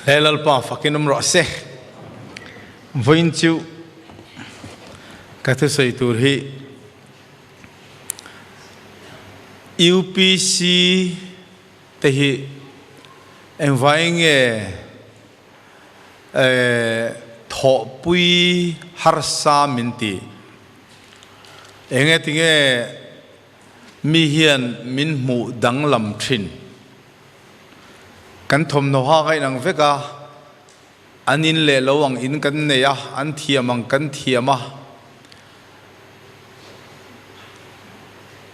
He Lalpa fakin awm rawh se. Vawiin chu ka thusawi tur hi UPC te hi engvai nge thawhpui harsa min ti? Enge tinge mi hian min hmuh danglam thin? Kan thawmhnaw hak a inang vek a, an in leh lo ang in kan nei a, an thiam ang kan thiam a.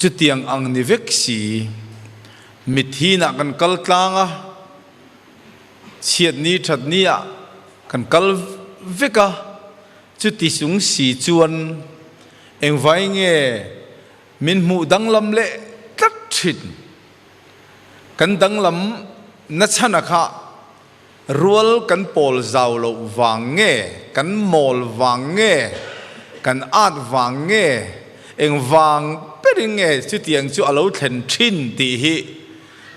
Chutiang ang ni vek si, mithinah kan kal tlang a, chhiatni thatni ah kan kal vek a, chuti chung si chuan engvai nge min hmuh danglam leh tlat thin? Kan danglam nachhan a kha rual kan pawl zau loh vang nge, kan mawl vang nge, kan at vang nge, eng vang berin nge chutiang chu a lo thlen thin tih hi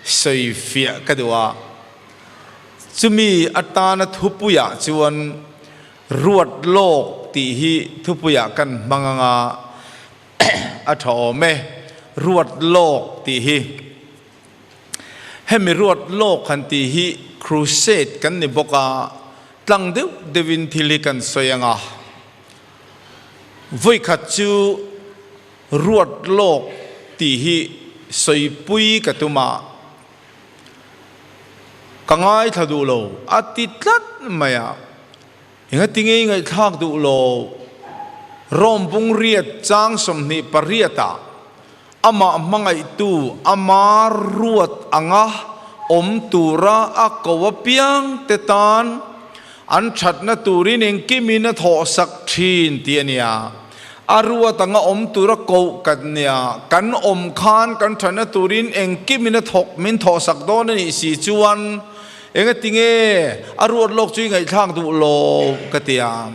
sawi fiah ka duh a. Chumi atana thupuiah chuan ruat lawk tih hi thupuiah kan hmang anga a tha awm e, ruat lawk tih hi. Hemi ruat lawk han tih hi crusade kan ni bawk a, tlang deuh deuhin thil hi kan sawi ang a. Vawikhat chu ruat lawk tih hi sawipui ka tum a, ka ngaithla duh lo a ti tlat mai a. Engati nge i ngaihthlak duh lo? Rome bung riat chang 28 ah amah hmangaihtu ama ruat anga awm tura a ko apiang te tan an thatna turin engkimin a thawhsak thin tih a nia. A ruat anga awm tura koh kan nia. Kan awm khan kan thatna turin engkimin a thawk min thawhsak dawn a nih si chuan Engati nge a ruat lawk chu i ngaihthlak duh lo ka ti a.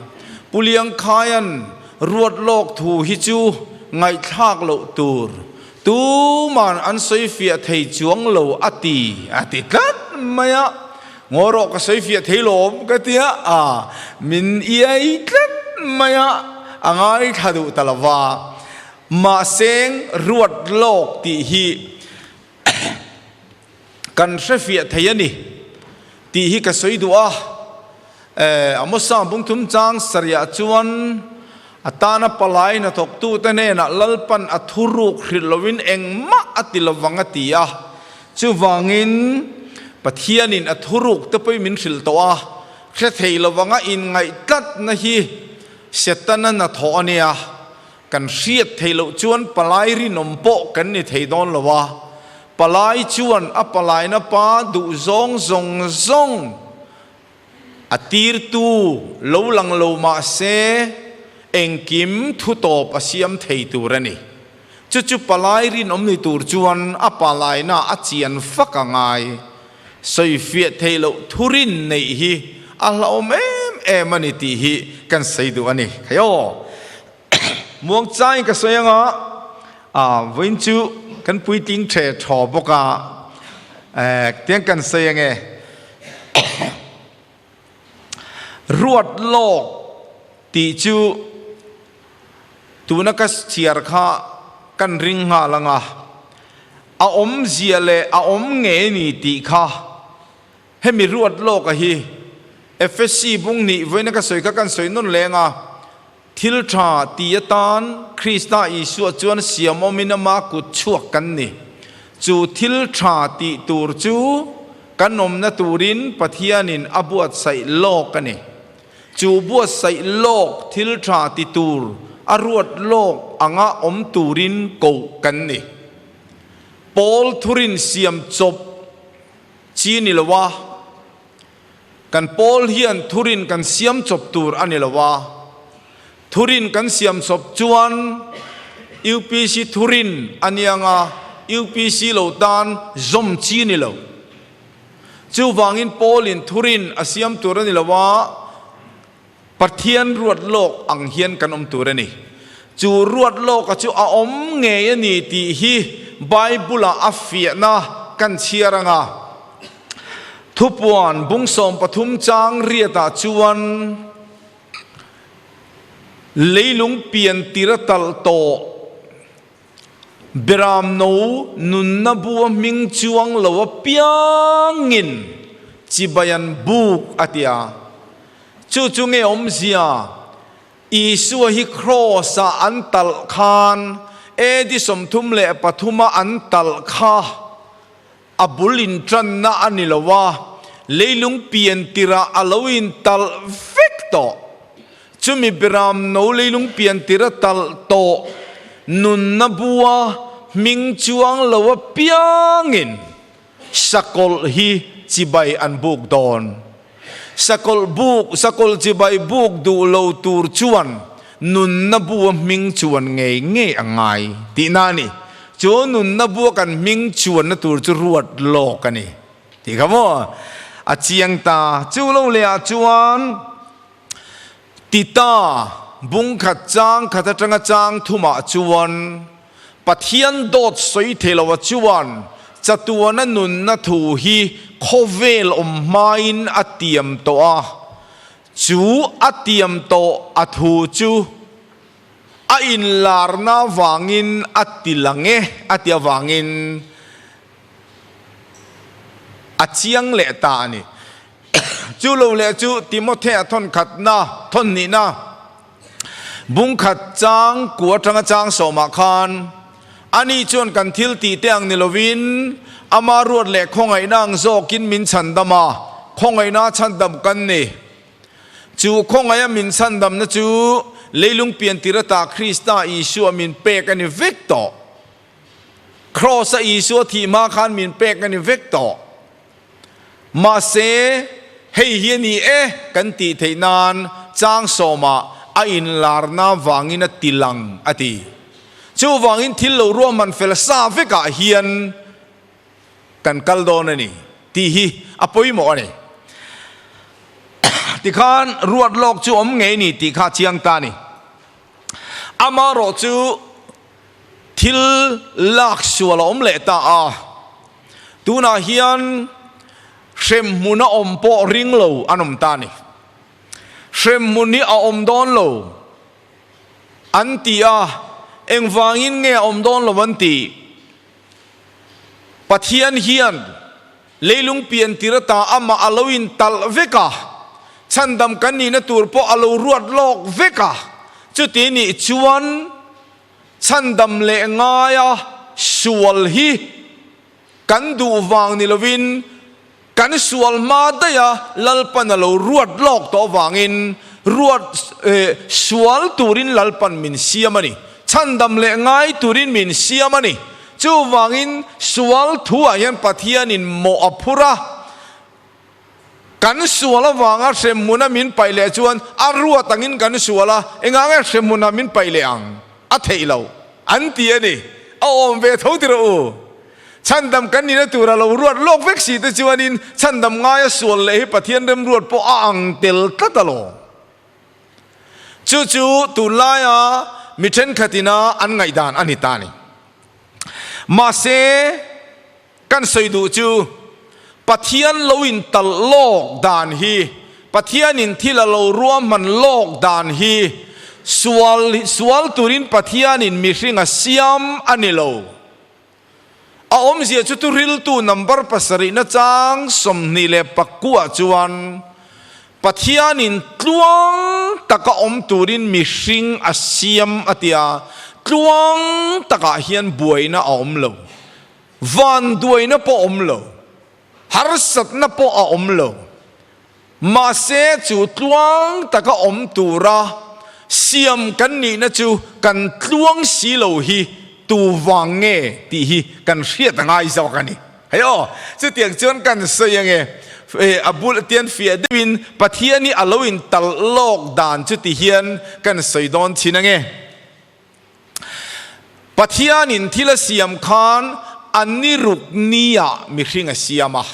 Pu Liangkhaia'n ruat lawk thu hi chu ngaihthlak loh tur tuman an sawi fiah thei chuang lo a ti a ti tlat mai a. Ngaw rawh ka sawi fiah thei lawm ka ti a, a min iai tlat mai a, a ngaithla duh ta lo va. Mahseng ruat lawk tih hi Kan hre fiah thei a ni tih hi ka sawi duh a. Amosa bungthum chang sarihah chuan a tana palai hnathawktute hnenah Lalpan a thuruk hrilh lovin engmah a ti lovang a ti a. Chuvangin Pathianin a thuruk te pawhin min hrilh tawh a, hre thei lovanga inngaih tlatna hi Setana hnathawh a nia. Kan hriat theih loh chuan palai rinawm pawh kan ni thei dawn lo a, palai chuan a palaina pa duh zawng zawng zawng a tirtu lo lang lo mah se engkim thu tawp a siam thei tur a ni. Chu chu palai rinawm ni tur chuan a palaina a chian fak a ngai. Sawifiah theih loh thurin neih hi a hlauhawm em em a ni tih hi kan sawi duh a ni. Khai aw! Muangchangin ka sawi anga vawiin chu kan puitling the thaw bawk a, tiang kan sawi ange. Ruat lawk tih chu tuna ka chhiar kha kan ring nghal anga, a awmzia leh a awm nge ni tih kha Hemi ruat lawka hi Efesi bung nih vawiina ka sawi kha kan sawi nawn leng a, thil tha ti atan Krista Isua chuan siam awmin ama kut chhuak kan ni. Chu thil tha tih tur chu kan awmna turin Pathianin a buatsaih lawk a ni. Chu buatsaih lawk thil tha ti tur a ruat lawk anga awm turin koh kan ni. Paul thurin siam chawp Chi ni lo a, kan pawl hian thurin kan siam chawp tur a ni lo a, thurin kan siam chawp chuan UPC thurin a niang a, UPC lo tan zawm chi ni lo. Chuvangin pawlin thurin a siam tur a ni lo a, Pathian ruat lawk ang hian kan awm tur a ni. Chu ruat lawka chu a awm ngei a ni tih hi Bible-ah a fiahna kan chhiar ang a. Thupuan bung 13 chang riatah chuan leilung pian tir a talh tawh. Beram no nunna bu a hming chuang lo apiangin chibai an buk a ti a. Chu chu nge awmzia? Isua hi Kraws-ah an talh khan AD 33 a an talh kha a bul inṭanna a ni lo a, leilung pian tirah a lo intalh vek tawh. Chumi Beram no leilung pian tir a talh tawh nunna bua hming chuang lo apiangin sakawlh hi chibai an buk dawn. Sakawlh buk, sakawlh chibai buk duh lo tur chuan nunna bua hming chuan ngei ngei a ngai tihna a ni. Chu nunna bua kan hming chuanna tur chu ruat lawk a ni tih kha maw a chiang ta. Chu lo lehah chuan Tita bung khat chang khat atanga chang thumah chuan Pathian dawt sawi thei loa chuan chatuana nunna thu hi khawvel awm hmain a tiam tawh a, chu a tiam tawh a thu chu a inlarna vangin a ti lang e a ti avangin a chiang leh ta a ni. Chu lo leh chu Timothea thawn khatna, thawn hnihna bung khat chang ku atanga chang sawmah khan ani chuan kan thil tih te ang ni lovin ama ruat leh khawngaihna ang zawkin min chhandam a, khawngaihna chhandam kan ni. Chu khawngaiha min chhandamna chu leilung pian tir ata Krista Isua min pek a ni vek tawh. Kraws-a Isua thih hma khan min pek a ni vek tawh. Mahse, hei hi a ni e kan tih theih nan chang sawmah a inlarna vangin a ti lang a ti. Chuvangin thil lo ruahman fel sa vekah hian kan kal dawn a ni tih hi a pawimawh a ni. Tikhan ruat lawk chu awm ngei ni tih kha a chiang ta a ni. Amaherawhchu thil lak sual a awm leh ta a. Tunah hian hremhmun a awm pawh ring lo an awm ta a ni. Hremhmun hi a awm dawn lo an ti a, engvangin nge a awm dawn lo an ti? Pathian hian leilung pian tir ata amah a lo intalh vek a, chhandam kan nihna tur pawh a lo ruat lawk vek a, chuti nih chuan Chhandam leh ngaia sual hi kan duh vang ni lovin kan sual hma daiha Lalpan a lo ruat lawk tawh avangin ruat sual turin Lalpan min siam a ni. Chhandam leh ngai turin min siam a ni. Chuvangin sual thuah hian Pathianin mawh a phur a. Kan sual avanga hremhmuna min paih leh chuan a ruat angin kan sual a, engah nge hremhmuna min paih leh ang? A theih loh, an ti a ni. A awm ve tho ti rawh u. Chhandam kan nihna tura lo ruat lawk vek si te chuanin chhandam ngaia sual leh hi Pathian remruat pawh a ang tel tlat alawm. Chu chu tunlaia mi thenkhatina an ngaihdan a ni ta a ni. Mahse. Kan sawi duh chu Pathian lo intalh lawk dan hi, Pathianin thil a lo ruahman lawk dan hi sual sual turin Pathianin mihring a siam a ni lo. A awmzia chu thuriltu number pasarihna chang 29 chuan Pathianin tluang taka awm turin mihring a siam a ti a, tluang takah hian buaina a awm lo. Vanduaina pawh awm lo, harsatna pawh a awm lo. Mahse chu tluang taka awm tura siam kan nihna chu kan tluang si lo hi tu vang nge tih hi kan hriat a ngai zawk a ni. Hei aw, chutiang chuan kan sawi ange, a bul tian fiah deuhin Pathian hi a lo intalh lawk dan chu ti hian kan sawi dawn thin ange. Pathianin thil a siam khan a ni ruk niah mihring a siam a.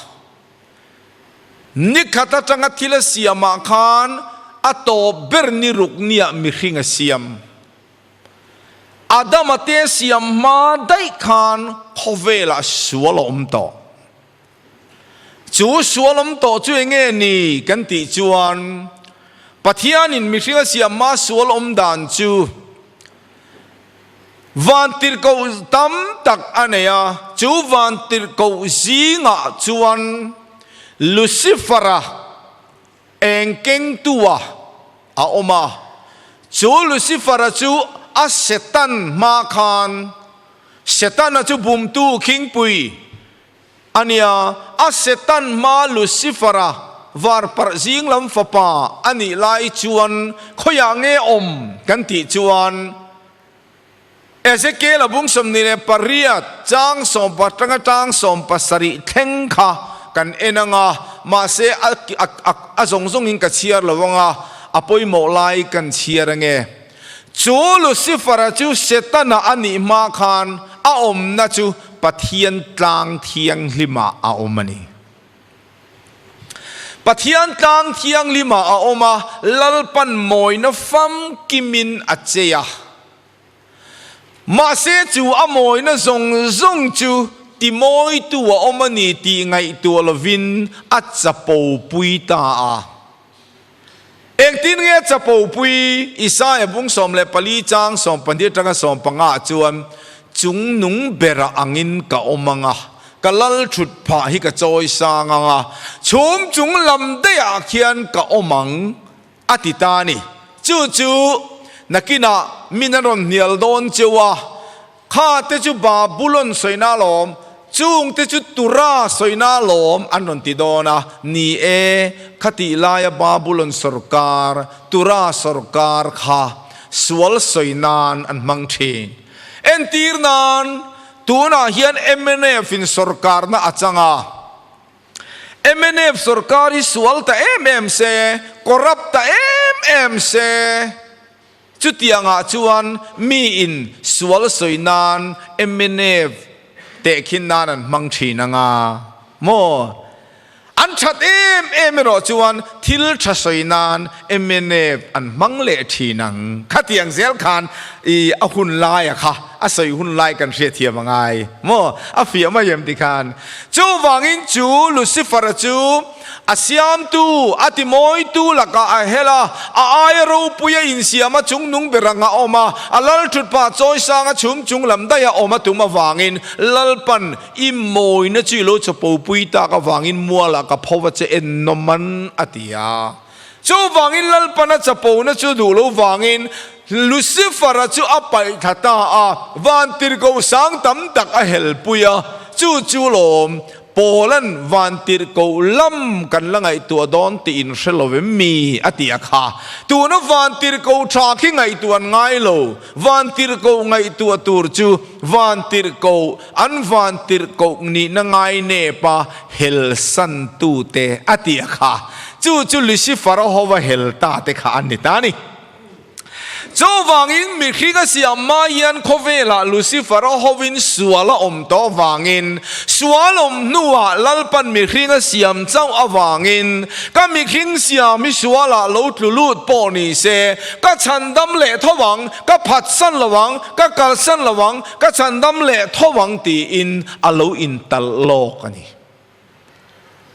Ni khat atanga thil a siamah khan a tawp ber ni ruk niah mihring a siam. Adama te siam hma daih khan khawvelah sual a awm tawh. Chu sual awm tawh chu enge ni kan tih chuan Pathianin mihring a siam hma sual awm dan chu Vantirhkoh tam tak a nei a, chu vantirhkoh zingah chuan Lucifer-a eng kengtua a awm a. Chu Lucifer-a chu a Setan hma khan, Setana chu bumtu khingpui a nia, a Setan hma Lucifer-a varparh zing lam fapa a nih lai chuan khawiah nge awm kan tih chuan, Ezekiel-a bung 28 chang sawmpa tanga tang 17 thleng kha kan en ang a, mahse a a zawng zawngin ka chhiar lo ang a, a pawimawh lai kan chhiar ang e. Chu Lucifer-a chu Setana a nih hma khan a awmna chu Pathian tlang thianghlimah a awm a ni. Pathian tlang thianghlimah a awm a, Lalpan mawina famkimin a chei a. Mahse chu a mawina zawng zawng chu timawitu a awm a ni tih ngaihtuah lovin a chapopui ta a. Engtin nge a chapopui? Isaia bung 14 chang 12 atanga 15 ah chuan, Chung nung bera angin ka awm ang a, ka lal thut phah hi ka chawi sang ang a, chhum chung lam daihah khian ka awm ang, a ti ta a ni. Chu chu nakinah min an rawn hnial dawn cheu a, Kha te chu Babulon sawina alawm, chung te chu Tura sawina alawm an rawn ti dawn a. Ni e, khatih laia Babulon sawrkar, Tura sawrkar kha sual sawi nan an hmang thin. Entir nan, tunah hian mnf in sawrkarna a chang a. Mnf sawrkar hi sual ta em em se, corrupt ta em em se, Chutiangah chuan miin sual sawi nan mnf tehkhin nan an hmang thin anga maw? An that em em erawh chuan thil tha sawi nan mnf an hmang leh thin ang. Khatiang zel khan i a hun laia kha a sawi hun lai kan hriatthiam a ngai maw? A fiah mai em tikhan. Chuvangin chu Lucifer-a chu A siamtu, a timawitu lakah a hel a, a aia ropui a insiam a chungnung ber anga awm a, a lal thut pah chawisang a chhum chung lam daih a awm a tum avangin Lalpan i mawina chu i lo chawpopui tak avangin mualah ka pho va che ennawm an a ti a. Chuvangin Lalpan a chapona chu duh lo vangin Lucifer-a chu a paih thla ta a, vantirhkoh sang tam tak a helpui a, chu chu lawm Paul-a'n vantirhkoh lam kan la ngaihtuah dawn tih in hre lo em mi? a ti a kha. Tuna vantirhkoh tha khi ngaihtuah an ngai lo. Vantirhkoh ngaihtuah tur chu vantirhkoh, an vantirhkoh nihna ngai nepa helsantute a ti a kha. Chu chu Lucifer-a hova hel ta te kha an ni ta a ni. Chuvangin mihring a siam hma hian khawvelah Lucifer-a hovin sual a awm tawh avangin, sual awm hnuah Lalpan mihring a siam chauh avangin, ka mihring siam hi sualah lo tlu lut pawh ni se, ka chhandam leh tho ang, ka phatsan lo ang, ka kalsan lo ang, ka chhandam leh tho ang tiin a lo intalh lawk a ni.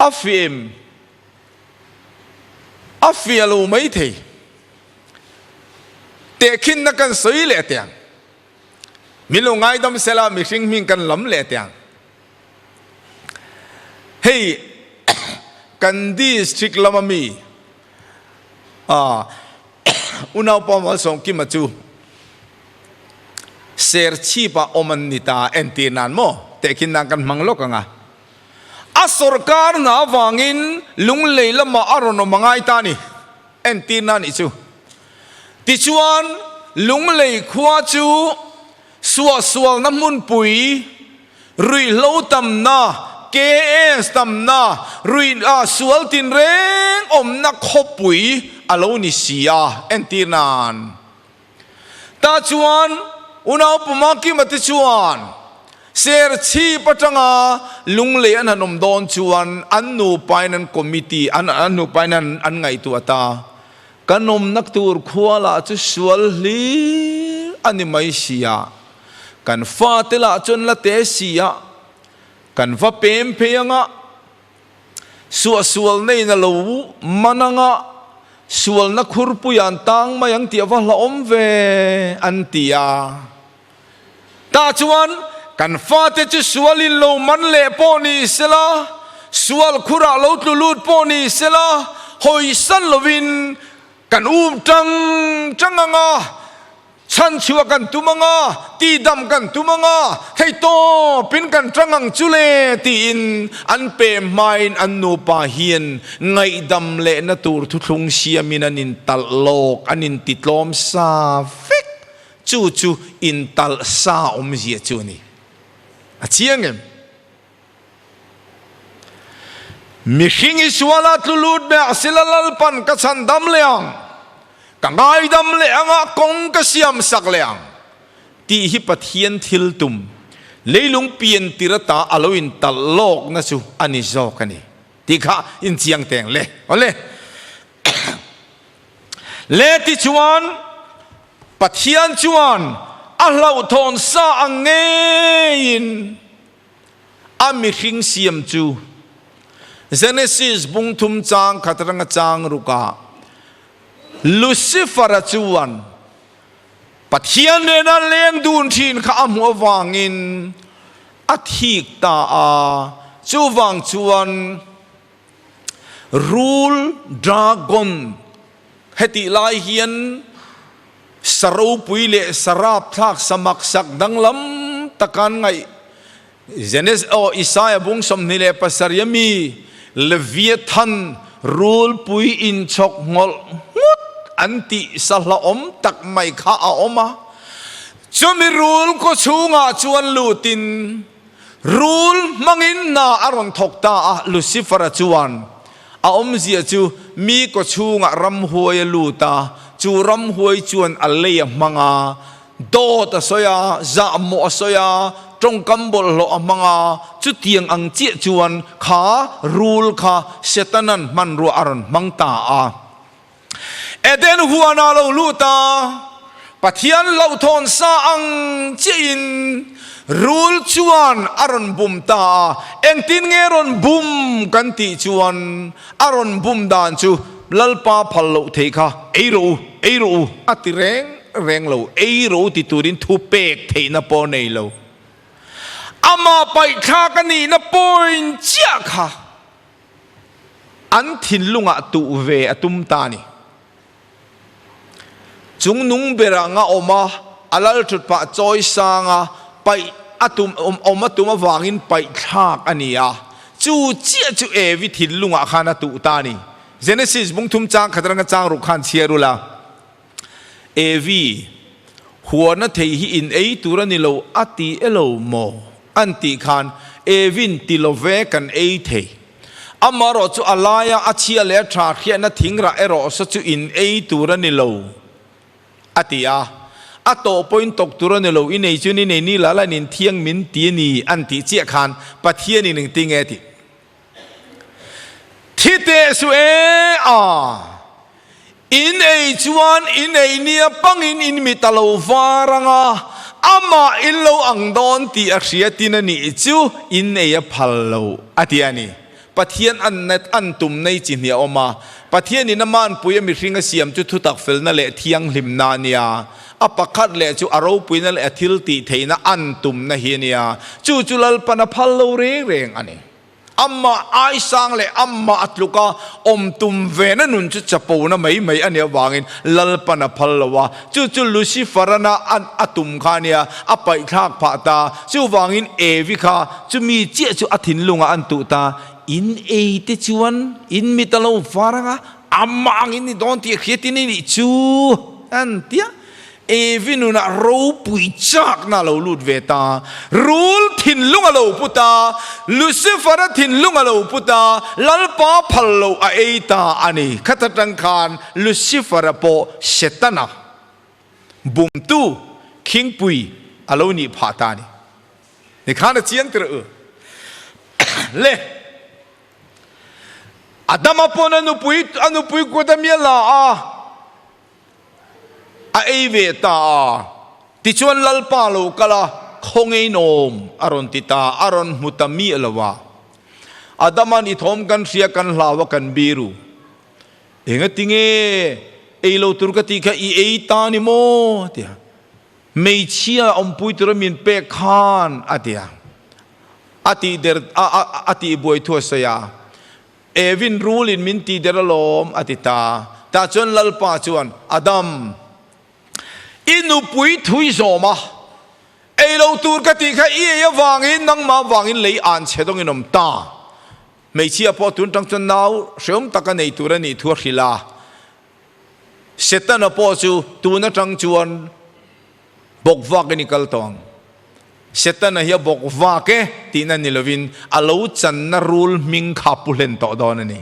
A fim a fiah lo maithei. Tehkhinna kan sawi leh teh ang. Min lo ngaidam sela mihring hming kan lam leh teh ang. Hei kan district lama mi unaupa Malsawmkima chu Serchhip-ah awm an ni ta entir nan maw tehkhin nan kan hmang lawk ang a. A sorkar hna avangin Lunglei lamah a rawn awm a ngai ta a ni. Entirna a nih chu. Tichuan, Lunglei khua chu suahsualna hmunpui, ruihhlo tamna, KS tamna, ruih ah sual tinreng awmna khawpui a lo ni si a, entirna'n. Tah chuan unau Puma Kima te chuan Serchhip atanga Lunglei an han awm dawn chuan an nupain an committee an an nupain an an ngaihtuah ta. Kan awmna tur khua lah chu sual hlir a ni mai sia, kan fate lah chuan la te sia, kan va pem phei anga. Suahsual neiin a lo man anga sualna khurpuiah an tang mai ang tih a va hlauhawm ve an ti a. Tah chuan kan fate chu sualin lo man leh pawh ni sela, sual khurah lo tlu lut pawh ni sela, hawisan lovin kan um tang tang ang a, chhanchhuah kan tum ang a, tihdam kan tum ang a, hei tawpin kan tang ang chu le tiin an pe hmain an nupa hian ngaihdam lehna tur thuthlung siamin an intalh lawk, an intitlawm sa vek. Chu chu intalh sa awmzia chu a ni. A chiang em? Mihring i suala tlu lut meh a sila Lalpan ka chhan dam leh ang, ka ngaidam leh ang a, kawng ka siam sak leh ang tih hi Pathian thil tum, leilung pian tir ata a lo intalh lawkna chu a ni zawk a ni tih kha inchiang teng le. Awle. Le tichuan Pathian chuan a hlauhthawn sa ang ngeiin a mihring siam chu Genesis bung thum chang khat atanga chang rukah Lucifer-a chuan Pathian nena leng dun thin kha a hmuh avangin a thik ta a, chuvang chuan Rul, dragon, hetih lai hian sa ropui leh sa rapthlak, sa maksak danglam taka an ngaih. Genesis, aw, Isaia bung 27 a mi Leviathan, rulpui inchhawk nghawlh nghut an tih sa hlauhawm tak mai kha a awm a. Chumi rul kaw chhungah chuan lutin, Rul hmangin hna a rawn thawk ta a, Lucifer-a chuan a awmzia chu mi kawchhungah ramhuai a lut a, chu ramhuai chuan a lei a hmang a, dawt a sawi a, zahmawh a sawi a, tawngkam bawlhhlawh a hmang a, chutiang ang chiah chuan kha rul kha Setana'n hmanrua a rawn hmang ta a. Eden huanah lo lut a, Pathian hlauhthawn sa ang chiahin rul chuan a rawn bum ta a. Engtin nge rawn bum kan tih chuan a rawn bum dan chu Lalpa phal loh thei kha ei rawh u, ei rawh u a ti reng reng lo, ei rawh u ti turin thu pek theihna pawh nei lo. Amah paihthlak a nihna point chiah kha An thinlungah tuh ve a tum ta a ni. Chungnung ber anga awm a, a lal thut pah chawi sang a, paih a tum awm a tum avangin paih thlak a ni a. Chu chiah chu Evi thinlungah khan a tuh ta a ni. Genesis bung thum chang khat atanga chang ruk khan chhiar ula. Evi, huana thei hi in ei tur a ni lo a ti elo maw? An tih khan Evin ti lo ve kan ei thei. Amaherawh chu a laia a chhia leh a tha hriatna thingrah erawh saw chu in ei tur a ni lo a ti a. A tawh pawhin tawk tur a ni lo, i nei chuan i nei ni la la in thiang min ti a ni an tih chiah khan Pathianin engtin nge a tih? Thi teh su e a, in ei chuan in ei nia pangin in mit a lo var ang a, amah in lo ang dawn tih a hriatin a nih chu in ei a phal lo a ti a ni. Pathian an an tum nei chi hnih a awm a, Pathianin a manpui a mihring a siam chu thutak felna leh thianghlimna a nia, a pakhat leh chu a ropuina leh a thil tih theihna an tumna hi a nia, chu chu Lalpan a phal lo reng reng a ni. Amah aisang leh amah a tluk a, awm tum vena nun chu chapona mai mai a nih avangin Lalpan a phal lo a, chu chu Lucifer-ana a tum kha a nia, a paihthlak phah ta. Chuvangin Evi kha chumi chiah chu a thinlungah an tuh ta, In ei te chuan in mit a lo var ang a, amah angin ni dawn tih a hriatin i nih chu an ti a. Evi nunah ropui chakna a lo lut ve ta, rul thinlung a lo pu ta, Lucifer-a thinlung a lo pu ta, Lalpa phal loh a ei ta a ni. Khat atang khan Lucifer-a pawh Setana bumtu khingpui a lo nih phah ta a ni. Nikhan a chiang tirh u. Le! Adama pawn a nupui a nupui kut a mi a la a. A ei ve ta a, tichuan Lalpa lo kal a, Khawngein awm, a rawn ti ta, a rawn hmu ta miah lo a. Adaman i thawm kan hria kan hlau a kan biru. Engatinge ei lo tur ka tih kha i ei ta ni maw? a ti a. Hmeichhia awmpui tura min pek khan a ti a. A tih der a tih buai thu a sawi a. Evin rulin min tih der alawm a ti ta. Tah chuan Lalpa chuan, Adam, i nupui thui zawm a, ei lo tur ka tih kha i ei avangin nangmah vangin lei an chhe dawngin awm ta. Hmeichhia pawh tun tang chuan nau hreawm taka nei tur a nih thu a hrilh a. Setana pawh chu tun atang chuan bawk vakin i kal tawh ang. Setana hi a bawk vak e tihna ni lovin a lo channa rul hming kha pu hlen tawh dawn a ni.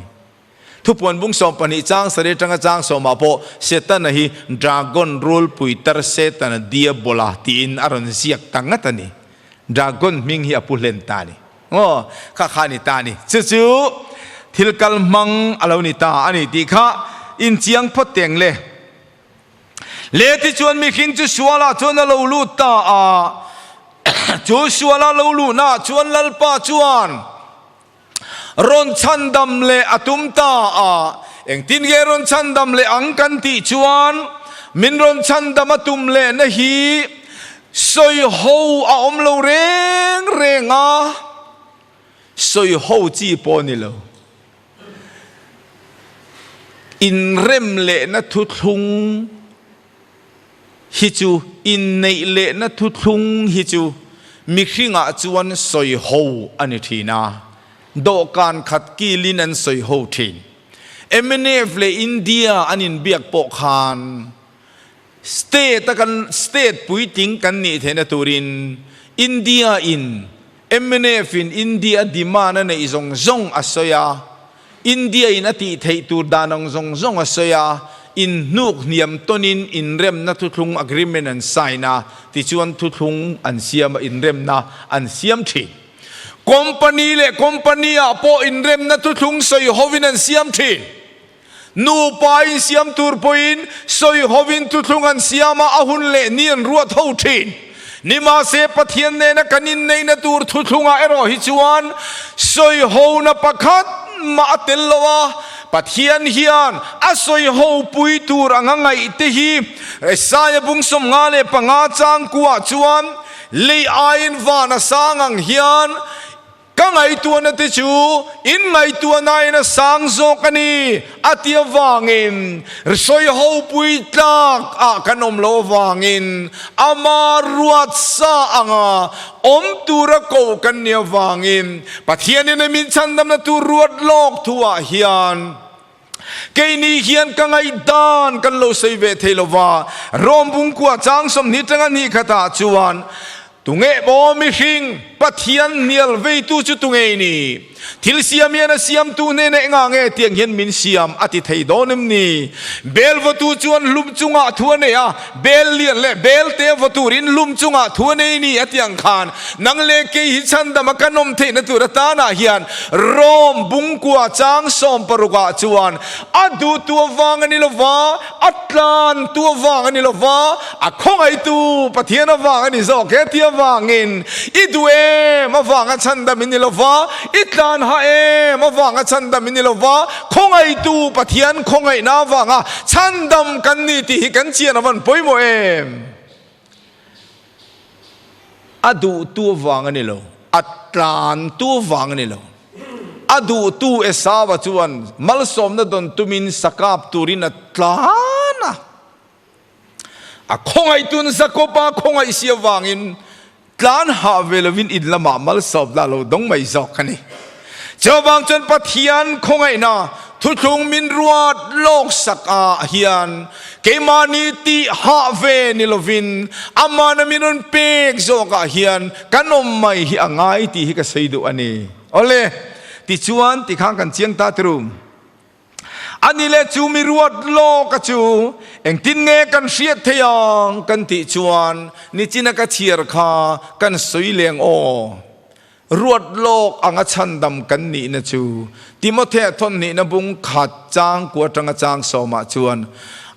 Thupuan bung 12 chang sarih atanga chang sawmah pawh Setana hi dragon rulpui tar Setana diabola tiin a rawn ziak ta ngat a ni. Dragon hming hi a pu hlen ta a ni. Aw, kha kha a ni ta a ni. Chu chu thil kal hmang a lo ni ta a ni tih kha inchiang phawt teng le. Le tichuan mihring chu sualah chuan a lo lut ta a, chu suala lo luhnaah chuan Lalpa chuan rawn chhandam leh a tum ta a. Engtin nge rawn chhandam leh ang kan tih chuan min rawn chhandam a tum lehna hi sawi ho a awm lo reng reng a, sawi ho chi pawh a ni lo. Inrem lehna thuthlung hi chu, inneih lehna thuthlung hi chu mihringah chuan sawi ho a ni thin a, dawhkan khat kilin an sawi ho thin. Mnf leh India an inbiak pawh khan state a kan state puitling kan nih theihna turin India in Mnf in India demand a neih zawng zawng a sawi a, India in a tih theih tur dan ang zawng zawng a sawi a, in hnuk hniam tawnin inremna thuthlung agreement an sign a, tichuan thuthlung an siam a inremna an siam thin. Company leh company ah pawh inremna thuthlung sawi hovin an siam thin. Nupa insiam tur pawhin sawi hovin thuthlung an siam a, a hun leh ni an ruat ho thin. Nimahse, Pathian nena kan inneihna tur thuthlungah erawh hi chuan sawi hona pakhat mah a tel lo a, Pathian hian a sawi ho pui tur anga ngaih te hi Isaiah bung 55 changkuah chuan lei aiin van a sang ang hian Ka ngaihtuahna te chu in ngaihtuahnain a sang zawk a ni a ti avangin sawi hopui tlak ah kan awm loh avangin ama ruat sa anga awm tura koh kan ni avangin Pathianin a min chhandamna tur ruat lawk thu ah hian Keini hian ka ngaihdan kan lo sawi ve thei lova, Rom bungkua chang 20 tanga hnih khatah chuan, Tunge maw mihring, Pathian hnial veitu chu tunge i ni? Thil siam hian a siamtu hnenah engah nge tiang hian min siam a ti thei dawn em ni? Bel vawtu chuan hlum chungah thu a nei a, bel lian leh bel te vaw turin hlum chungah thu a nei ni a ti ang khan, Nang leh kei hi chhandama kan awm theihna tur atanah hian Rome bungkua chang 60 ah chuan a duhtu avang a ni lova, a tlantu avang a ni lova, a khawngaihtu Pathian avang a ni zawk he ti avangin i duh em avanga chhandam i ni lova, i tlan ha em avanga chhandam i ni lova, khawngaihtu Pathian khawngaihna avanga chhandam kan ni tih hi kan chian avan pawimawh em? A duhtu avang a ni lo, a tlantu avang a ni lo. A duhtu Esauva chuan malsawmna dawn tumin sakap turin a tlan a. A khawngaihtun Jakoba khawngaih si avangin tlan hah ve lovin in lamah malsawmna a lo dawng mai zawk a ni. Chuvang chuan Pathian khawngaihna thuthlung min ruat lawk sak ah hian keimahni tih hah ve ni lovin amahna min rawn pek zawk ah hian kan awm mai hi a ngai tih hi ka sawi duh a ni. Awle, tichuan tikhan kan chiang ta tiru. Ani leh chu mi ruat lawk a chu engtin nge kan hriat thei ang kan tih chuan nichina ka chhiar kha kan sawi leng aw. Ruat lawk anga chhandam kan nihna chu Timothea thawnhnihna bung khat chang kua atanga chang sawmah chuan.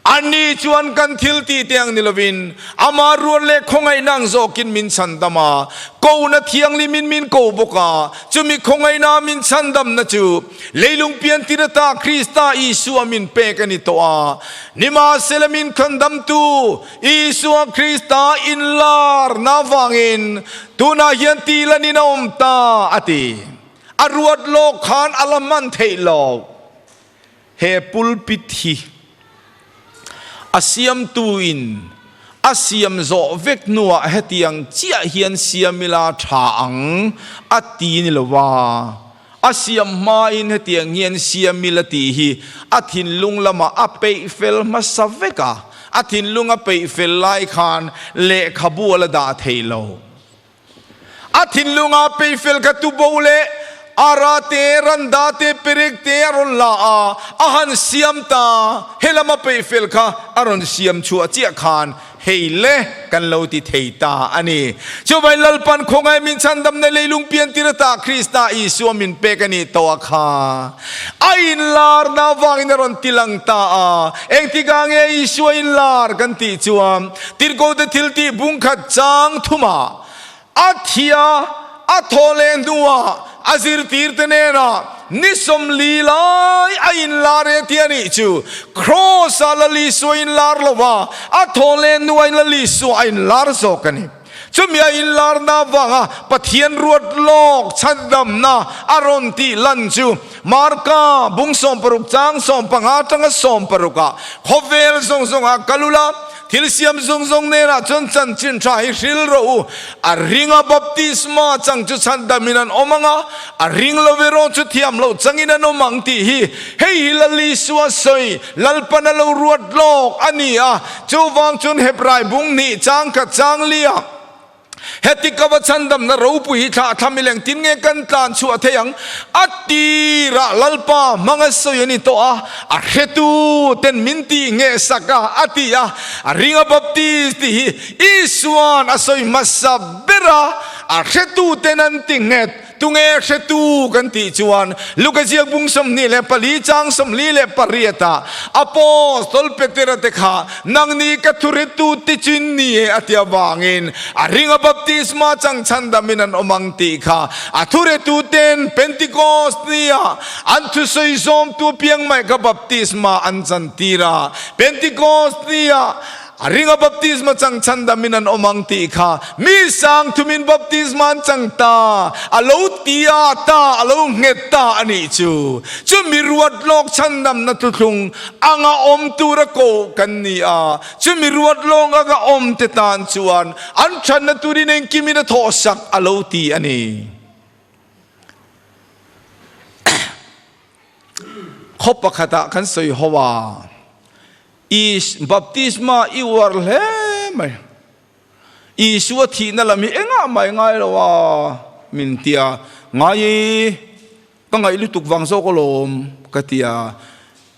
Ani chuan kan thil tih te ang ni lovin, ama ruat leh khawngaihna ang zawkin min chhandam a, kohna thianghlimin min ko bawk a, chumi khawngaihna min chhandamna chu leilung piantir ata Krista Isua min pek a ni tawh a. Nimahsela min khandamtu Isua Krista inlarna avangin tunah hian tihlanin a awm ta, a ti. A ruat lawk khan a la hman theih lo. He pulpit hi a siamtuin a siam zawh vek hnuah hetiang chiah hian siam ila tha ang a ti ni lo va, a siam hmain hetiang hian siam ila tih hi a thinlung lamah a peih fel hmasa vek a, a thinlung a peih fel lai khan lehkhabu a la dah thei lo. A thinlunga peifel kha tubo leh ara te, randa te, perek te a rawn la a, a han siam ta. He lama peifel kha a rawn siam chhuah chiah khan hei le kan lo ti thei ta a ni. Chuvai Lalpan khawngaih min chhandamna leilung piantir ata Krista Isua min pek a nih tawh a kha a inlarna avangin a rawn tilang ta a. Engtikah nge Isua inlar kan tih chuan Tirhkohte thiltih bungkhat chang thumah a thia a thaw leh hnuah a zirtirte hnenah ni 40 lai a inlar e tih a nih chu. Kraws-ah Lal Isua a inlar lo va, a thaw leh hnuah Lal Isua a inlar zawk a ni. Chumi a inlarna avanga Pathian ruat lawk chhandamna a rawn tih lan chu Marka bung 60 chang 15 atanga 60 ah khawvel zawng zawngah kal ula, thil siam zawng zawng nenah chuan chanchin tha hi hril rawh u. A ringa baptisma chang chu chhandamin an awm ang a, a ring lo erawh chu thiam loh changin an awm ang tih hi hei hi Lal Isua sawi Lalpan a lo ruat lawk a ni a, chuvang chuan Hebrai bung hnih chang khat chang lia heti ka va chhandamna ropui hi thlah thlam i leng tin nge kan tlan chhuah thei ang? A tirah Lalpa hmanga sawi a ni tawh a, a hretu ten min tih ngheh sak a, a ti a. A ringa Baptist tih hi Isua'n a sawi hmasa ber a, a hretu ten an ti nghet. Tunge hretu kan tih chuan Luka ziak bung 24 chang 48 ah Apostol Petera te kha nangni ka thuretu ti chin ni e a ti avangin a ringa baptisma chang chhandamin an awm ang tih kha a thuretu ten Pentecost nia an thusawi zawmtu apiang mai kha baptisma an chantir a. Pentecost nia A ringa baptisma chang chhandamin an awm ang tih kha mi sang thumin baptisma an chang ta, a lo ti a ta, a lo nghet ta a nih chu. Chu mi ruat lawk chhandamna thuthlung anga awm tura koh kan ni a, chu mi ruat lawng anga awm te tan chuan an thatna turin engkimin a thawhsak a lo ti a ni. Khaw pakhatah kan sawi ho a. Is baptisma i uar hle mai. Isua thihna lam hi engah mai ngai lo a min tia ngai i ka ngaih lutuk vang zawk alawm ka tia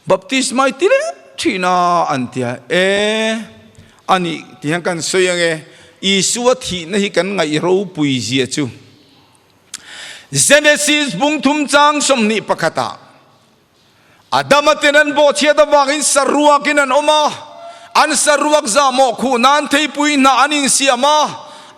baptisma i ti leh thin a an tia e anih ti hian kan sawi ange Isua thihna hi kan ngaih ropui zia chu Genesis bung thum chang 21 ah Adama ten an bawhchhiat avangin saruakin an awm a, an saruak zahmawh khuh nan theipui hnah an insiam a,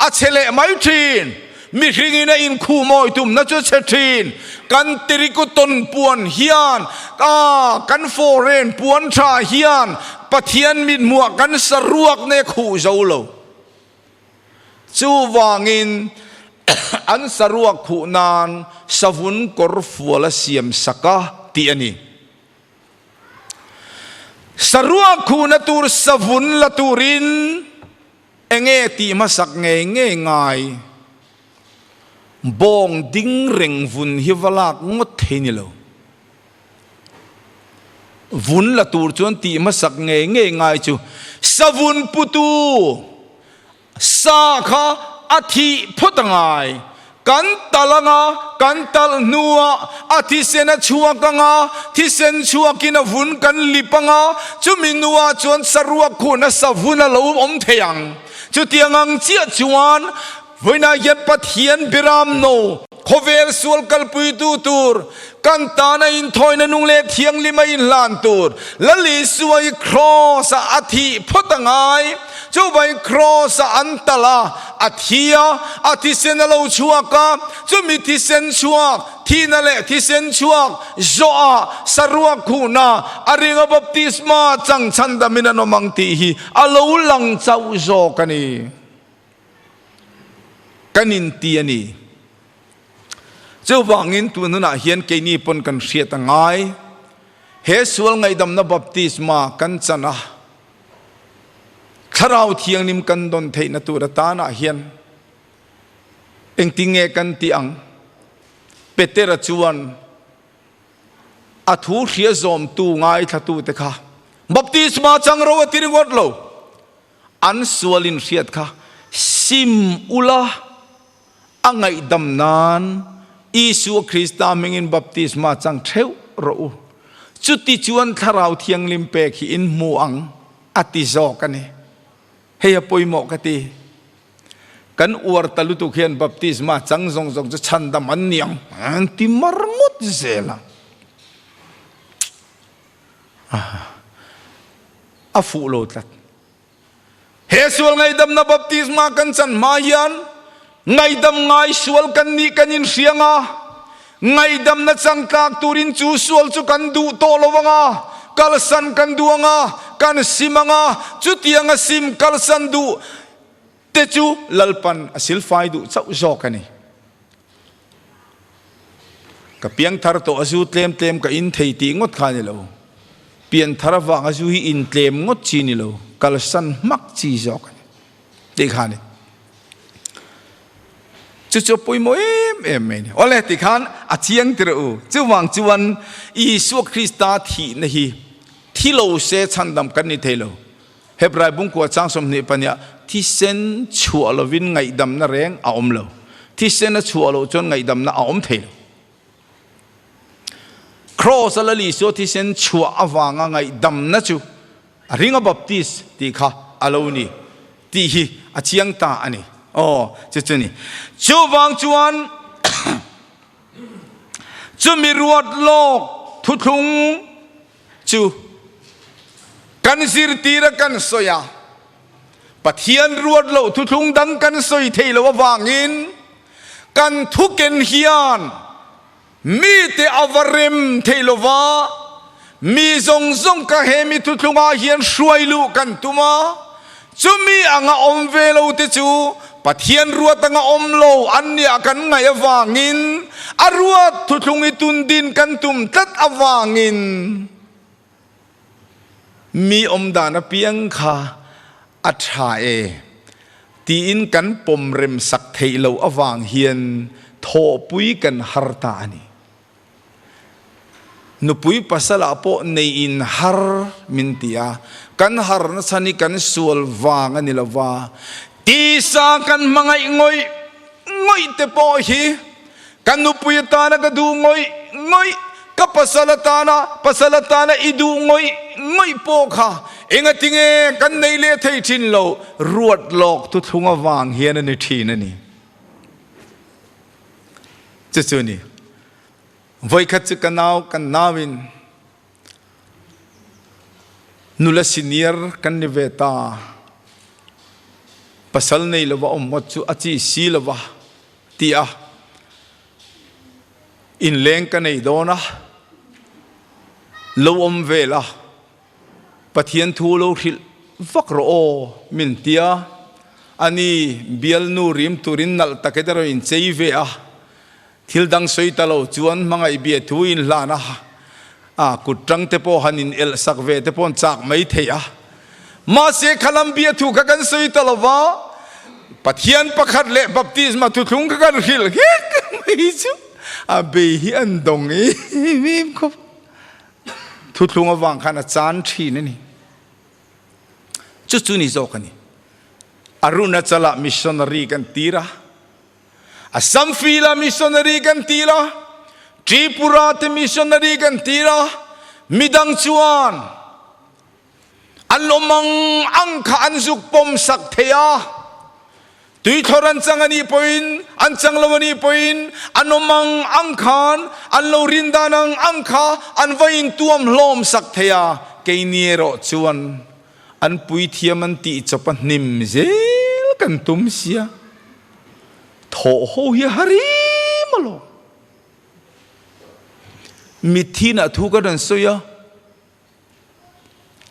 a chhe leh mai thin. Mihringin a inkhuh mawi tumna chu a chhe thin. Kan tirikuton puan hian, a kan foreign puan tha hian Pathian mithmuah kan saruak ne khuh zo lo. Chuvangin an saruak khuh nan savun kawr fual a siam sak a tih a ni. Saruak khuhna tur savun la turin enge tih hmasak ngei ngei ngai? Bawng ding reng vun hi va lak ngawt thei ni lo. Vun la tur chuan tih hmasak ngei ngei ngai chu savun putu sa kha a thih phawt a ngai. Kan tal anga kan talh hnuah a thisen a chhuak anga thisen chhuakin a vun kan lip anga chumi hnuah chuan saruak khuhna savun a lo awm thei ang. Chutiang ang chiah chuan vawiinah hian Pathian biram no. Khawvel sual kalpuitu tur, kan tana inthawina nung leh thianghlim a inhlan tur, Lal Isua hi Kraws-ah a thih phawt a ngai. Chuvangin Kraws-ah an talh a, a thi a, a thisen a lo chhuak a, chumi thisen chhuak, thihna leh thisen chhuak zawhah saruak khuhna a ringa baptisma chang chhandamin an awm ang tih hi a lo lang chauh zawk a ni. Kan inti a ni. Chuvangin tun hunah hian keini pawn kan hriat a ngai. He sual ngaihdamna baptisma kan chan a, Thlarau Thianghlim kan dawn theihna tur atanah hian engtinge kan tih ang? Petera chuan a thu hria zawmtu ngaithlatute kha baptisma chang ro a ti ringawt lo. An sual inhriat kha sim ula a ngaihdam nan Isua Krista hmingin baptisma chang theuh rawh u. Chuti chuan Thlarau Thianghlim pek hi in hmu ang a ti zawk a ni. Hei a pawimawh ka ti. Kan uar ta lutuk hian baptisma chang zawng zawng chu chhandam an ni ang an ti mar ngawt zel a. A fuh lo tlat. He sual ngaihdamna baptisma kan chan hma hian ngaihdam ngai sual kan nih kan inhriang a, ngaihdamna chang tlak turin chu sual chu kan duh tawh lo ang a, kalsan kan duh ang a, kan sim ang a, chutianga sim kalsan duh te chu Lalpan a silfai duh chauh zawk a ni. Ka piangthar tawh a zu tlem tlem ka in thei tih ngawt kha a ni lo. Pianthar avanga zu hi in tlem ngawt chi ni lo, kalsan hmak chi zawk a ni tih kha a ni. Chu chu a pawimawh em em mai a ni. Awle tikhan a chiang tirh u. Chuvang chuan Isua Krista thihna hi thi lo se chhandam kan ni thei lo. Hebrai bungkua chang 22 ah thisen chhuah lovin ngaihdamna reng a awm lo. Thisen a chhuah loh chuan ngaihdamna a awm thei lo. Kraws a Lal Isua thisen chhuah avanga ngaihdamna chu a ring a baptist tih kha a lo ni tih hi a chiang ta a ni. Aw, chu chu ni. Chuvang chuan chumi ruat lawk thuthlung Chu kan zirtir a kan sawi a, Pathian ruat loh thuthlung dang kan sawi thei lo avangin kan thuken hian mite a va rem thei lo va, mi zawng zawng ka he mi thuthlungah hian hruai luh kan tum a, chumi anga awm ve lo te chu Pathian ruat anga awm lo an nia kan ngaih avangin a ruat thuthlung i tundin kan tum tlat avangin mi awmdan apiang kha a tha e tiin kan pawm rem sak theih loh avang hian thawhpui kan har ta a ni. Nupui pasalah pawh nei in har min ti a, kan har nachhan hi kan sual vang a ni lo va, tisa kan hmangaih ngawih ngawih te pawh hi ka nupui atana ka duh ngawih ngawih, ka pasal atana pasal atana i duh ngawih ngawih pawh kha engatinge kan nei leh thei thin lo, ruat lawk thuthlung avang hian a ni thin a ni. Cucu ni voikhat cu ka nau kan nau in nula senior kan ni ve ta pasal nei lova om ngawt chu a chi si lova ti a inleng ka nei dawn a lo awm ve la Pathian thu lo hrilh vak rawh aw min tia, ani bialnu rim turin nalh takin a rawn inchei ve a, thil dang sawi ta lo chuan hmangaih bia thu inhlan a, a kut tang te pawh han in elh sak ve te pawh an chak mai thei a, mahse khalam bia thu kha kan sawi ta lo va, Pathian pakhat leh baptisma thuthlung kha kan hrilh nghek mai chu a bei hi an dawng em khawp. Thuthlung avang khan a chan thin a ni. Chu chu ni zawk a ni. Arunachala missionary kan tir a, Assam fila missionary kan tir a, Tripura te missionary kan tir a, midang chuan an awm ang ang kha an zuk pawm sak thei a. Tuithlawr an chang a nih pawhin, an chang lo a nih pawhin, an awm ang ang khan, an lo rin dan ang ang kha an va intuam hlawm sak thei a, keini erawh chuan an puithiam an tih chawp a hnim zel kan tum sia. Thawh ho hi a harim alawm. Mitthi inah thu kan rawn sawi a.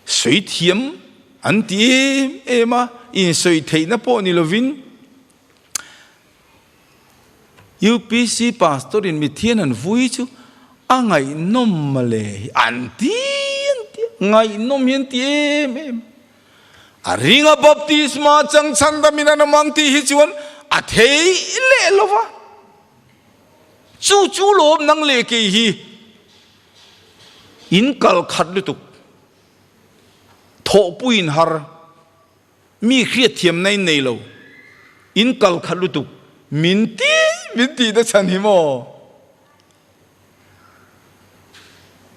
Sawi thiam an ti em em a, insawi theihna pawh ni lovin UPC pastor in mithian han vui chu a ngaihnawm mawle an ti an ti a, ngaihnawm hi an ti em em. A ringa baptisma chang chhandamin an awm ang tih hi chuan a thei leh lo va, chu chu lawm nang leh kei hi. In kal khat lutuk. Thawhpui in har. Mi hriatthiamna in nei lo. In kal khat lutuk. Min ti min tih te chhan hi maw?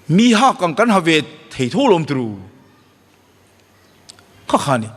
Mi hak ang kan ha ve thei tho lawm turu. Kha kha ni.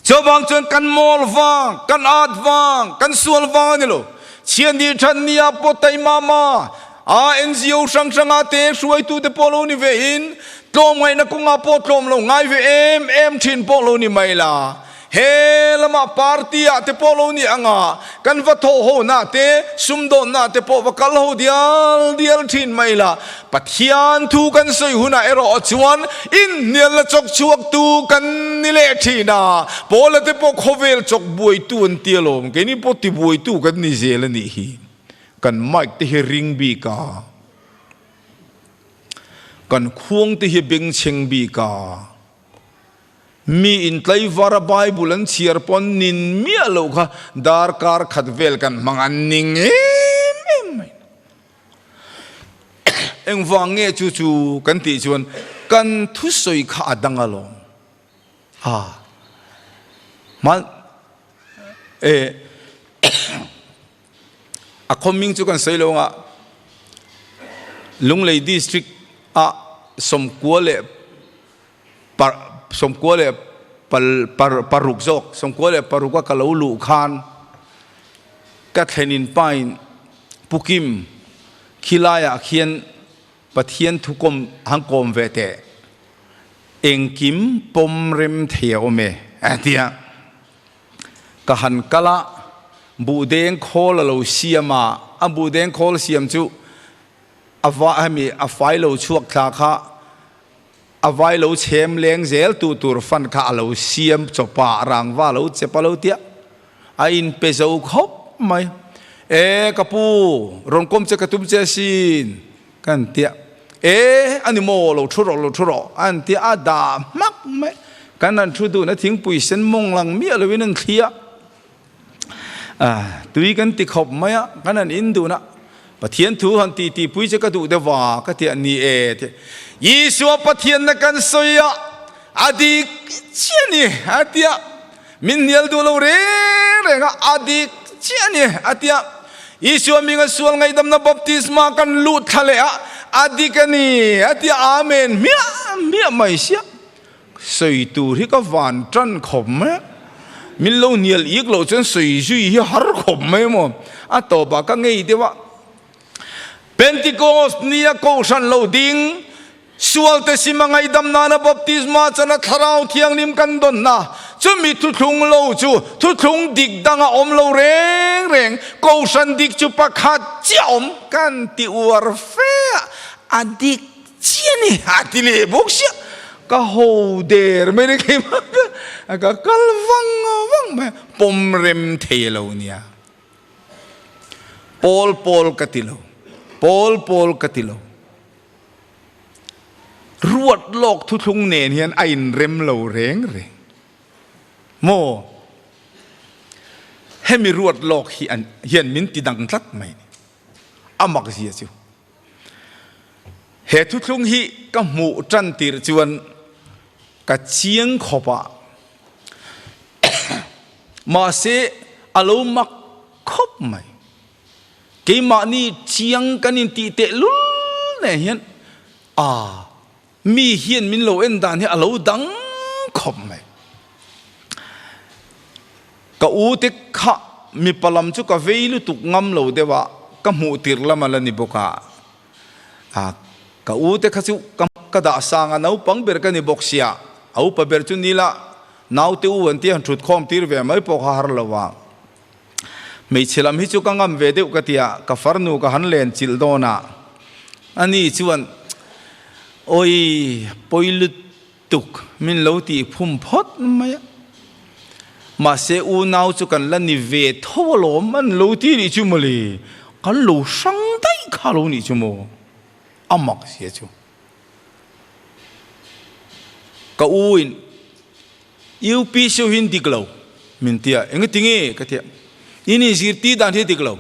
Chuvang chuan kan mawl vang, kan at vang, kan sual vang a ni lo. Chhianni thannia pawh taimama a NGO hrang hranga te hruaitute pawh lo ni ve in, tlawmngaihna kawngah pawh tlawm lo ngai ve em em thin pawh lo ni mai la. He lamah party ah te pawh lo ni anga kan va thawh ho na te, sumdawn na te pawh va kal ho dial dial thin mai la. Pathian thu kan sawi hunah erawh chuan inhnialna chawk chhuaktu kan ni leh thin a, Paula te pawh khawvel chawk buaitu an ti alawm, keini pawh ti buaitu kan ni zel a nih hi. Kan mic te hi ring bik a, kan khuang te hi bengchheng bik a, mi intlaivar a Bible an chhiar pawn nin miah loh kha darkar khat vel kan hmang an ni ngem em mai. Engvang nge chu chu kan tih chuan kan thusawi kha a dang alawm. Ha. Hman e a khawming chu kan sawi lo anga Lunglei district a sawmkua leh par 98 leh pal par paruk zawk 96 a ka lo luh khan ka thlenin pain Pukim khilaiah khian Pathian thukawm han kawm ve teh engkim pawm rem thei a awm e a ti a. Ka han kal a, buhdeng khawl a lo siam a, a buhdeng khawl siam chu a va hemi a fai lo chhuak thla kha A vai lo chhem leng zel tu tur fan kha a lo siam chawp a, rangva a lo chep a lo tia a in pe zo khawp mai. E ka pu, rawn kawm che ka tum che asin ka an tia. E a ni maw, lo thu rawh, lo thu rawh a an tia, a dah hmak mai. Kan han thu dun a, thingpui sen mawng lang miah loin an thli a. Tui kan ti khawp mai a, kan han in dun a, Pathian thu han ti ti pui che ka duh deuh va ka ti a, ni e ti. Isua Pathianna kan sawi a, a dik chiah a ni a ti a, min hnial duh lo reng reng a, a dik chiah a ni a ti a. Isua minga sual ngaihdamna baptisma kan luh thla leh a, a dik a ni a ti a, Amen hmiah hmiah mai sia. Sawi tur hi ka van tan khawp mai a, min lo hnial ik loh chuan sawi zui hi har khawp mai maw? A tawpah ka ngei deuh a, Pentecost nia kohhran lo ding, sualte sim a ngaihdam nana baptisma chana Thlarau Thianghlim kan dawnna, chumi thuthlung lo chu thuthlung dik danga awm lo reng reng, kohhran dik chu pakhat chiah awm kan ti uar fe a, a dik Chiah ni a ti leh bawk sia, ka ho der mai le keimah ka ka kal vang vang mai a, pawm rem thei lo nia. Pawl pawl ka ti lo, pawl pawl ka ti lo. Ruat lawk thuthlung nen hian a inrem lo reng reng. Maw? Hemi ruat lawk hi an hian min ti dang tlat mai ni. A mak zia chu. He thuthlung hi ka hmuh tan tir chuan ka chiang khawp a, mahse a lo mak khawp mai. Keimahni chiang kan intih teh lul nen hian a mi hian min lo en dan hi a lo dang khawp mai. Ka u te kha mipa lam chu ka vei lutuk ngam lo deuh a, ka hmuh tirh lam a la ni bawk a. A, ka u te kha chu ka ka dah sang a, naupang ber ka ni bawk sia, a upa ber chu ni la, naute u an tia han thut khawm tir ve mai pawh kha har lo a. Hmeichhe lam hi chu ka ngam ve deuh ka tia, ka farnu ka han len chilh dawn a, ani chuan, Awi, pawi lutuk min lo tih phum phawt mai a, mahse unau chu kan la ni ve tho alawm an lo ti nih chu mawle, kan lo hrang daih kha lo nih chu maw, a mak zia chu. Ka u in UPC ho hi an dik lo min ti a, eng ti nge ka ti a, in inzirtir dan hi a dik lo,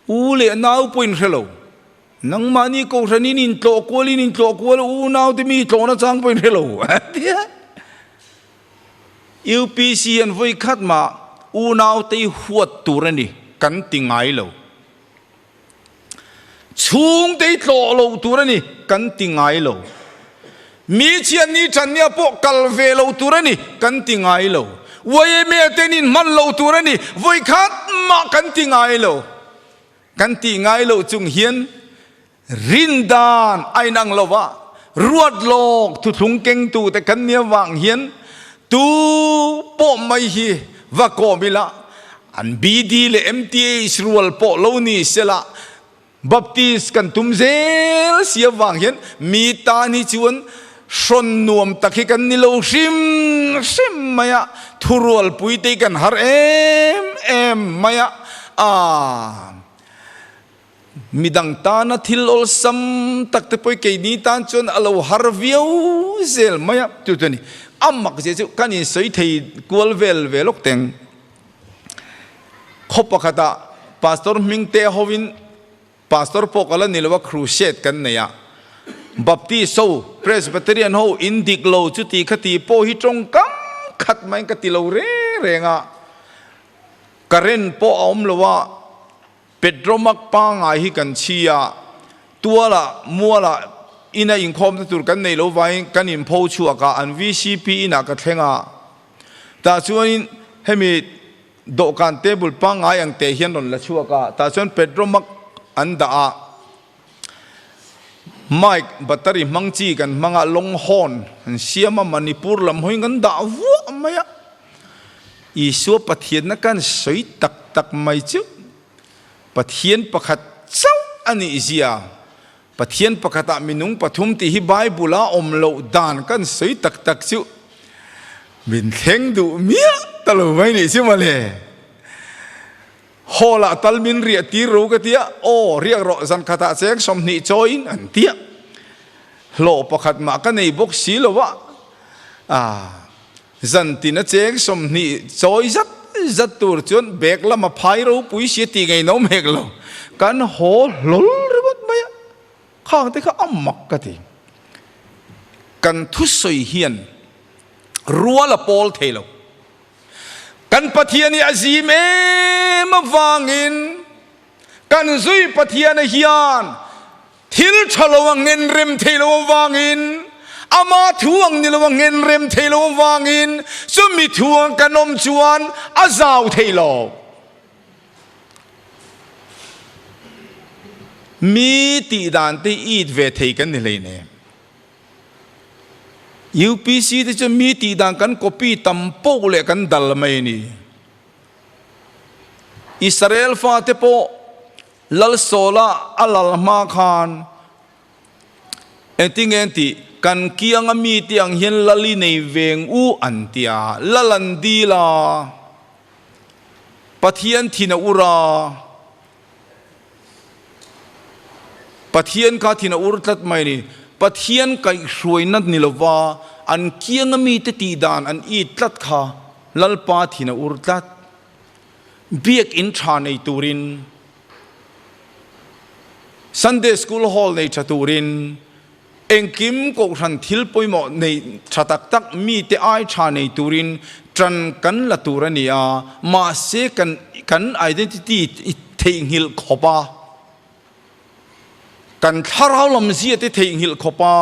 u leh nau pawh in hre lo, nangmahni kohhran in intlawh kual in intlawh kual a, u nau te mi tlawhna chang pawh in hre lo a ti a. UPC hian vawi khat mah u nau te hi huat tur a ni kan ti ngai lo. Chhungte hi tlawh lo tur a ni kan ti ngai lo. Mi chian ni tan nia pawh kal ve lo tur a ni kan ti ngai lo. YMA ten in hman lo tur a ni vawi khat mah kan ti ngai lo. Kan tih ngai loh chung hian rindan a inang lo va, ruat lawk thuthlung kengtu te kan nia vang hian tu pawh mai hi va kawm ila, An BD leh MTH rual pawh lo ni sela, Baptist kan tum zel si avang hian mi tan hi chuan hrawn nuam tak hi kan ni lo hrim hrim mai a, thurualpui te hi kan har em em mai a, aah. Midang tana thil awlsam tak te pawh keini tan chuan a lo har viau zel mai a, chu chu a ni. A mak zia chu kan insawi thei kual vel ve lawk teng. Khaw pakhatah Pastor Hmingte hovin Pastor pawh ka la ni lo a, crusade kan nei a. Baptist ho, Presbyterian ho in dik lo chuti khati pawh hi tawngkam khat maiin ka ti lo reng reng a. Current pawh a awm lo a. Petromak pangngai hi kan chhi a, tualah, mualah ina inkhawmna tur kan nei lo vangin kan inpho chhuak a, an vcp inah ka thleng a. Tah chuanin hemi dawhkan table pangngai ang teh hian rawn la chhuak a, tah chuan Petromak an dah a, mic battery hmang chi kan hmang a, long horn an siam a, Manipur lam hawiin kan dah vuah mai a. Isua Pathianna kan sawi tak tak mai chu Pathian pakhat chauh a nih zia, Pathian pakhatah minung pathum tih hi Bible-a awm loh dan kan sawi tak tak chu min thleng duh miah ta lo mai nih chu mawle. Hall-ah tal min riah tir ro ka tia, aw riak rawh zan khatah cheng 20 chawiin an tia. Hlawh pakhat mah ka nei bawk si lo a, ah. Zan tin a cheng 20 chawi zat zat tur chuan bag lama phai ropui sia tih ngeihnawm hek lo. Kan haw hlawl ringawt mai a, khang te kha a mak ka ti. Kan thusawi hian rual a pawl thei lo. Kan Pathian hi a zim em avangin kan zui Pathiana hian Thil tha lo a ngen rem thei lo avangin, ama thu ang ni lo a ngen rem thei lo avangin chumi thu ang kan awm chuan a zau thei lo. Mi tih dan te it ve thei kan ni hleinem. UPC te chu mi tih dan kan copy tam poh leh kan dal mai a ni. Israel fate pawh Lalsawla a lal hma khan engtinge an tih? Kan kianga mite ang hian lal i nei veng u an ti a, lal an dil a, Pathian thin a ur a, Pathian kha thin a ur tlat mai a ni. Pathian kaihhruaina ni lova an kianga mite tih dan an it tlat kha Lalpa thin a ur tlat. Biakinn tha nei turin, Sunday School Hall nei tha turin, engkim kohhran thil pawimawh nei tha tak tak mite ai tha nei turin tan kan la tur a ni a, mahse kan kan identity theihnghilh khawp a, kan thlarau lam zia te theihnghilh khawp a,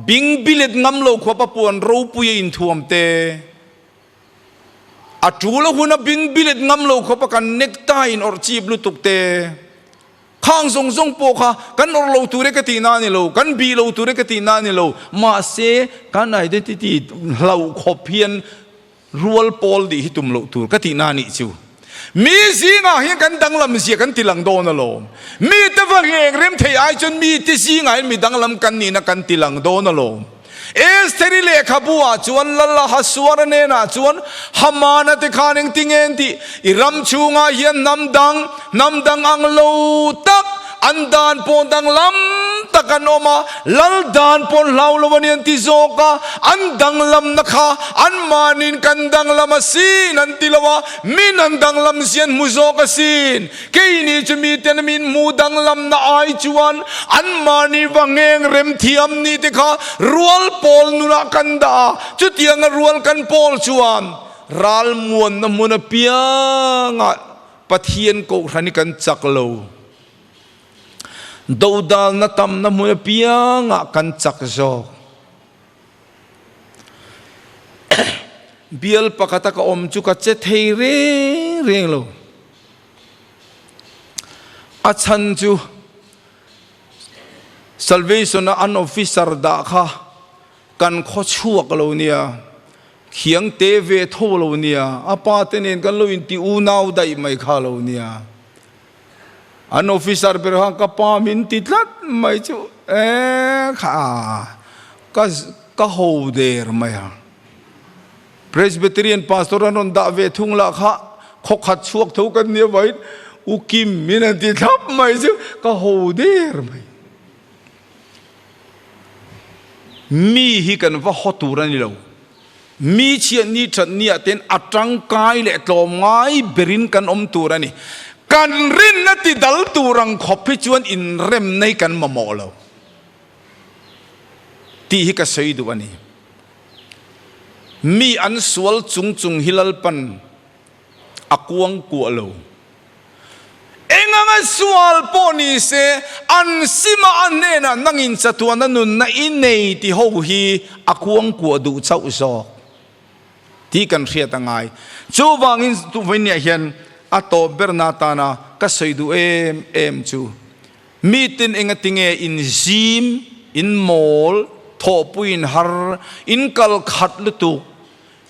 bing bilet ngam lo khawp a puan ropui a inthuam te. A tul a hun a bing bilet ngam lo khawp a kan necktie in awrh chip lutuk te. Khang zawng zawng pawh kha kan awrh lo tur e ka tihna a ni lo, kan bih lo tur e ka tihna a ni lo. Mahse, kan identity hlauh khawp hian rual pawl nih hi tum loh tur ka tihna a nih chu. Mi zingah hian kan danglam zia kan ti lang dawn alawm. Mite va reng rem thei ai chuan mite zingah hian mi danglam kan nihna kan ti lang dawn alawm. Estheri lehkhabu ah chuan Lal Ahasuara hnenah chuan Hamana te khan engtinge an tih? I ram chhungah hian hnam dang, hnam dang ang lo tak, an dan pawh danglam tak an awm a, Lal dan pawh an hlau lo a ni an ti zawk a, an danglamna kha anmahniin kan danglam asin an ti lo a, min an danglam zia an hmu zawk asin. Keini chu miten min hmuh danglamna ai chuan anmahni va ngeng rem thiam ni te kha rual pawl nunah kan dah a, chutianga rual kan pawl chuan ralmuanna hmun apiangah Pathian kohhran hi kan chak lo. Dodalna tamna hmun apiangah kan chak zawk. Bial pakhata ka awm chu ka che thei reng reng lo. A chhan chu Salvation a an officer dah kha kan khaw chhuak lo nia, khiang te ve tho lo nia, a pa te nen kan lo inti unau daih mai kha lo nia. An officer ber khan ka pa min ti tlat mai chu e kha ka ka ho der mai a. Presbyterian pastor an rawn dah ve thung lah kha khaw khat chhuak tho kan nia vain u Kim min an ti thlap mai chu ka ho der mai. Mi hi kan va haw tur a ni lo. Mi chhiat ni that ni ah ten a tangkai leh tlawmngai berin kan awm tur a ni. Kan rinna ti dal tur ang khawp hi chuan inremna hi kan mamawh lo tih hi ka sawi duh a ni. Mi an sual chung chung hi Lalpan a kuang kuah lo. Eng anga sual pawh ni se, an sima a hnenah nangin chatuana nunna i nei ti ho hi a kuangkuah duh chauh zawk tih kan hriat a ngai. Chuvangin tuvawinia hian a tawp berna atana ka sawi duh em em chu, mitin engatinge in zim, in mawl, thawhpui in har, in kal khat lutuk,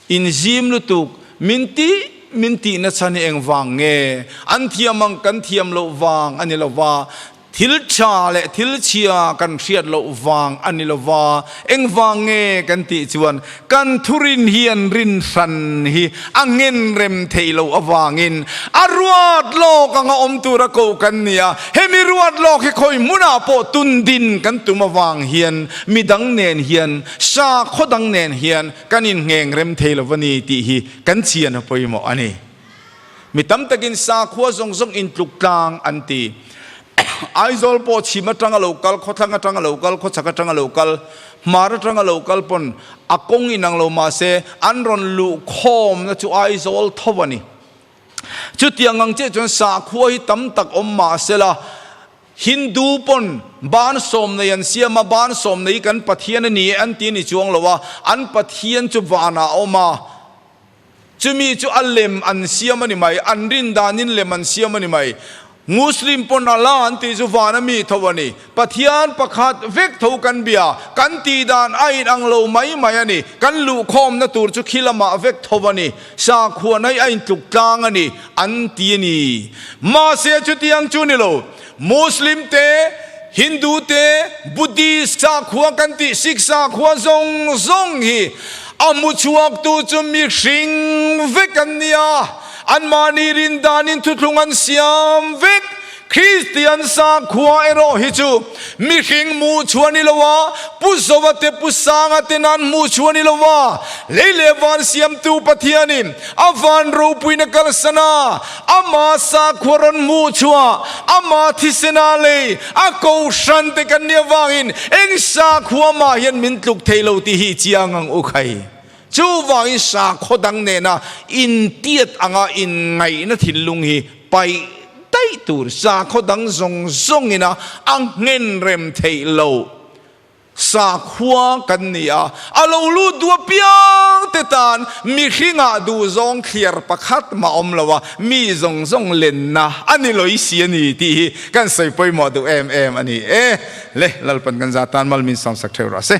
In zim lutuk, min tih min tih nachhan hi engvang nge? An thiam ang kan thiam loh vang a ni lo va, thil tha leh thil chhia kan hriat loh vang a ni lo va, engvang nge kan tih chuan kan thurin hi an rin hran hi a ngen rem theih loh avangin a ruat lawk anga awm tura koh kan ni a, hemi ruat lawk hi khawi hmunah pawh tundin kan tum avang hian midang nen hian sakhaw dang nen hian Kan inngheng rem thei lo a ni tih hi kan chian a pawimawh a ni. Mi tam takin sakhua zawng zawng intluk tlang an ti. Aizawl pawh chhim atanga lo kal, khawthlang atanga lo kal, khawchhak atanga lo kal, hmar atanga lo kal pawn a kawng inang lo mahse an rawn luh khawmna chu Aizawl tho a ni. Chutiang ang chiah chuan sakhua hi tam tak awm mahsela Hindu pawn ban sawmnei an siam a, ban sawmnei kan Pathian a ni e an ti a ni chuang lo a, an Pathian chu vanah a awm a, chumi chu a lem an siam a ni mai, an rin danin lem an siam a ni mai. Muslim pawn Allah an tih chu vana mi tho a ni. Pathian pakhat vek tho kan bia, kan tih dan a inang lo mai mai a ni. Kan luhkhawmna tur chu khi lamah vek tho a ni. Sakhua nai a intluk tlang a ni. An ti a ni. Mahse chutiang chu ni lo. Muslim te, Hindu te, Buddhist sakhua kan tih Sikh sakhua zawng zawng hi a hmu chhuak tu chu mihring vek an nia. Anmahni rin danin thuthlung an siam vek. Kristian sakhua erawh hi chu mihring hmuh chhuah ni lo a, Pu Zova te Pu Sanga te nan hmuh chhuah ni lo a, lei leh van siamtu Pathianin a van ropuina kalsan a, ama sakhua rawn hmuh chhuah, ama thisena lei a kohhran te kan nih avangin eng sakhua mah hian min tluk thei lo tih hi chiang ang u khai. Chuvangin sakhaw dang nena intiat anga inngaihna thinlung hi paih daih tur sakhaw dang zawng zawngina a nghen rem theih loh sakhua kan ni a, a lo lut duh apiang te. te tan mihringah duhzawng thliar pakhat mah awm lo a, mi zawng zawng lenna a ni lawih si a ni tih hi kan sawi pawimawh duh em em a ni e. Le, Lalpan kan za tan mal min sawmsak theuh rawh se.